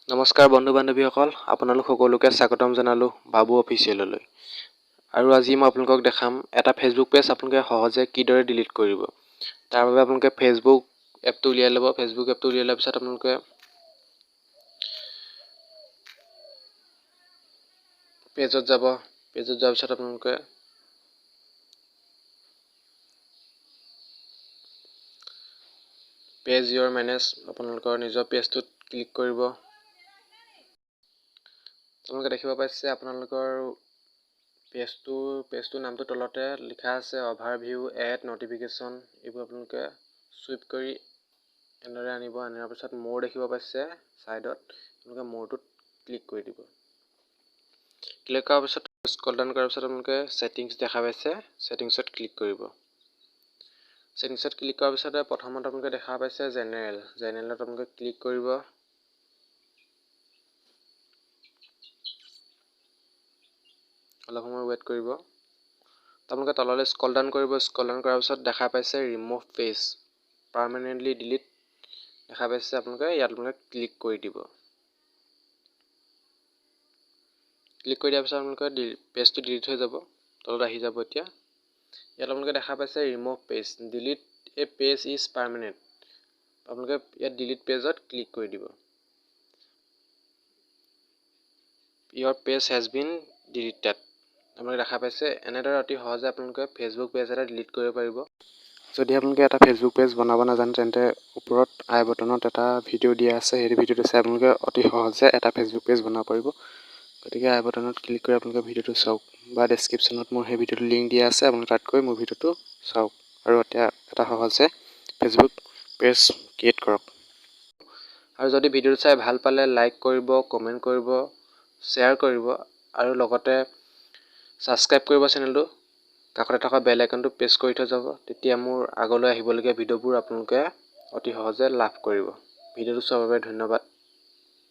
নমস্কাৰ বন্ধু বান্ধৱীসকল, আপোনালোক সকলোকে স্বাগতম জনালোঁ বাবু অফিচিয়েললৈ। আৰু আজি মই আপোনালোকক দেখাম এটা ফেচবুক পেজ আপোনালোকে সহজে কিদৰে ডিলিট কৰিব। তাৰ বাবে আপোনালোকে ফেচবুক এপটো উলিয়াই ল'ব। ফেচবুক এপটো উলিয়াই লোৱাৰ পিছত আপোনালোকে পেজত যাব। পেজত যোৱাৰ পিছত আপোনালোকে পেজ ইয়ৰ মেনেজ আপোনালোকৰ নিজৰ পেজটোত ক্লিক কৰিব। আপোনালোকে দেখিব পাইছে আপোনালোকৰ পেজটোৰ নামটো তলতে লিখা আছে অভাৰভিউ, এড, নটিফিকেশ্যন, এইবোৰ আপোনালোকে চুইপ কৰি এনেদৰে আনিব। আনাৰ পিছত মোৰ দেখিব পাইছে ছাইডত, আপোনালোকে মোৰটোত ক্লিক কৰি দিব। ক্লিক কৰাৰ পিছত স্ক্ৰল ডাউন কৰাৰ পিছত আপোনালোকে ছেটিংছ দেখা পাইছে, ছেটিংছত ক্লিক কৰিব। ছেটিংছত ক্লিক কৰাৰ পিছতে প্ৰথমত আপোনালোকে দেখা পাইছে জেনেৰেল, জেনেৰেলত আপোনালোকে ক্লিক কৰিব। অলপ সময় ৱেইট কৰিব। আপোনালোকে তললৈ স্ক্ৰল ডাউন কৰিব। স্ক্ৰল ডাউন কৰাৰ পিছত দেখা পাইছে ৰিমুভ পেজ, পাৰ্মানেণ্টলি ডিলিট দেখা পাইছে আপোনালোকে, ইয়াত আপোনালোকে ক্লিক কৰি দিব। ক্লিক কৰি দিয়াৰ পিছত আপোনালোকে পেজটো ডিলিট হৈ যাব, তলত আহি যাব। এতিয়া ইয়াত আপোনালোকে দেখা পাইছে remove page, delete a page is permanent, আপোনালোকে ইয়াত ডিলিট পেজত ক্লিক কৰি দিব। Your page has been deleted আপোনালোকে দেখা পাইছে। এনেদৰে অতি সহজে আপোনালোকে ফেচবুক পেজ এটা ডিলিট কৰিব পাৰিব। যদি আপোনালোকে এটা ফেচবুক পেজ বনাব নাজানে তেন্তে ওপৰত আই বটনত এটা ভিডিঅ' দিয়া আছে, সেই ভিডিঅ'টো চাই আপোনালোকে অতি সহজে এটা ফেচবুক পেজ বনাব পাৰিব। গতিকে আই বটনত ক্লিক কৰি আপোনালোকে ভিডিঅ'টো চাওক বা ডেছক্ৰিপশ্যনত মোৰ সেই ভিডিঅ'টোৰ লিংক দিয়া আছে, আপোনালোকে তাত গৈ মোৰ ভিডিঅ'টো চাওক আৰু এতিয়া এটা সহজে ফেচবুক পেজ ক্ৰিয়েট কৰক। আৰু যদি ভিডিঅ'টো চাই ভাল পালে লাইক কৰিব, কমেণ্ট কৰিব, শ্বেয়াৰ কৰিব আৰু লগতে ছাবস্ক্ৰাইব কৰিব চেনেলটো। কাষতে থকা বেল আইকনটো প্ৰেছ কৰি থৈ যাব, তেতিয়া মোৰ আগলৈ আহিবলগীয়া ভিডিঅ'বোৰ আপোনালোকে অতি সহজে লাভ কৰিব। ভিডিঅ'টো চোৱাৰ বাবে ধন্যবাদ।